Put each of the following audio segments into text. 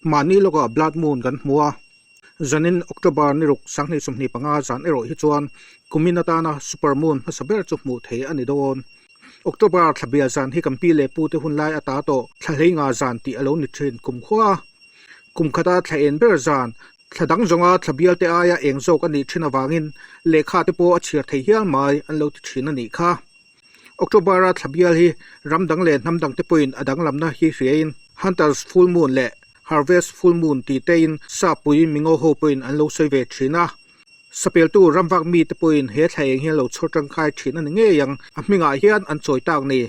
Mahni lawkah Blood Moon kan hmu a, zanin October ni ruk 2025 zan erawh hi chuan kumin atana Super Moon hmasa ber chu hmuh theih a ni dawn. October thla bial zan hi kan pi leh pute hun lai ata tawh thla hlei nga zan tih a lo ni thin kum khua a. Kum khata thla en ber zan, thla dang zawnga thla bialte aia eng zawk a nih thin avangin lehkha te pawh a chhiar thei hial mai an lo ti thin a nih kha. October-a thla bial hi ram dang leh hnam dangte pawhin a danglamna hi hriain Hunter's Full Moon leh Harvest Full Moon tih tein Sapui mingo ho pawhin an lo sawi ve thin a. Sapeltu ramvak mite pawhin he thla eng hi an lo chhawr tangkai thin a ni ngei ang, a hmingah hian an chawi tak ni.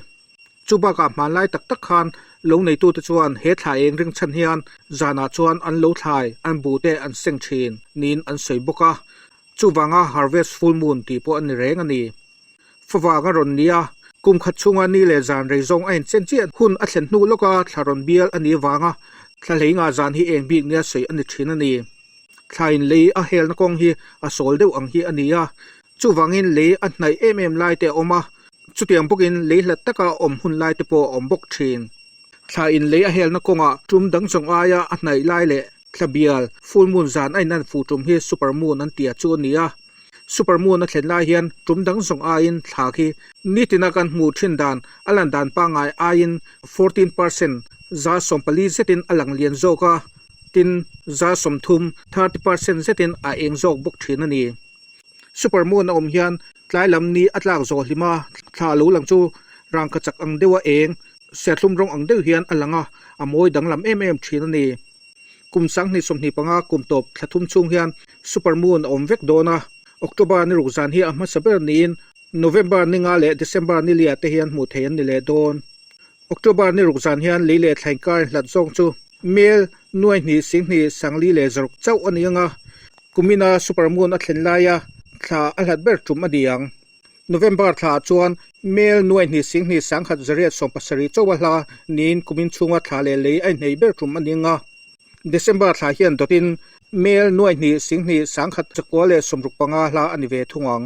Chu bakah hmanlai tak tak khan lo neitute chuan he thla eng ring chhan hian zanah chuan an lo thlai, an buhte an seng thin niin an sawi bawk a. Chuvanga Harvest Full Moon tih pawh a ni reng a ni. Favang a rawn ni a, kum khat chhunga ni leh zan rei zawng a inchen chiah hun a thlen hnu lawka thla rawn bial a nih avanga thla hlei nga zan hi eng bik nia sawi a ni thin a ni. Thla in lei a helna kawng hi a sawl deuh ang hi a ni a, chuvangin lei a hnaih em em lai te a awm a, chutiang bawkin lei hlat taka awm hun lai te pawh a awm bawk thin. Thla in lei a helna kawngah tum dang zawng aia a hnaih lai leh thla bial, full moon, zan a inan fuh tum hi super moon an tia chu a ni a. Super moon a thlen lai hian tum dang zawng aiin thla khi nitina kan hmuh thin dan a lan dan pangngai aiin 14% 14% zetin a lang lian zawk a, tin 30% 30% zetin a eng zawk bawk thin a ni. Super moon a awm hian tlai lam ni a tlak zawh hlim a, thla lo lang chu rangka chak ang deuha eng, serthlum rawng ang deuh hian a lang a, a mawi danglam em em thin a ni. Kum 2025 kum tawp thla thum chhung hian Super Moon a awm vek dawn a, October ni ruk zan hi a hmasa ber niin November ni nga leh December ni liah te hian hmuh theih an ni leh dawn. October ni ruk zan hian lei leh thlain kar inhlat zawng chu mel nuai hnih 10 2 54 chauh a ni ang a, kumina Super Moon a thlen laia thla a hlat ber tum a ni ang. November thlaah chuan mel nuai hnih 10 1,870 chauh a hla niin kumin chhunga thla leh lei a inhneih ber tum a ni ang a. December thla hian dawtin mel nuai hnih 10 1,965 hla a ni ve thung ang.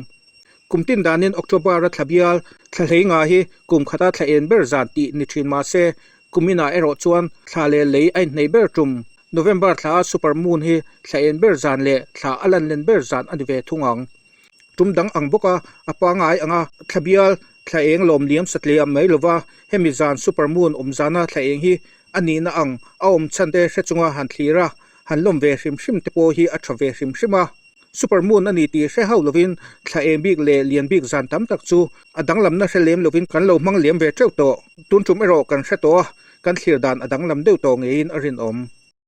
Kum tin danin October-a thla bial thla hlei nga hi kum khata thla en ber zan tih ni thin mah se, kum inah erawh chuan thla leh lei a inhneih ber tum. November thlaah Super Moon hi thla en ber zan leh thla a lan len ber zan a ni ve thung ang. Tum dang ang bawka a pangngai anga thla bial thla eng lawm liam satliah mai lova hemi zan Super Moon awm zana thla eng hi a nihna ang a awm chhan te hre chunga han thlir a, han lawm ve hrim hrim te pawh hi a tha ve hrim hrim a. Super Moon a ni tih hre hauh lovin thla eng bik leh lian bik zan tam tak chu a danglamna hre lem lovin kan lo hmang liam ve teuh tawh. Tun tum erawh kan hre tawh a, kan thlir dan a danglam deuh tawh ngeiin a rinawm.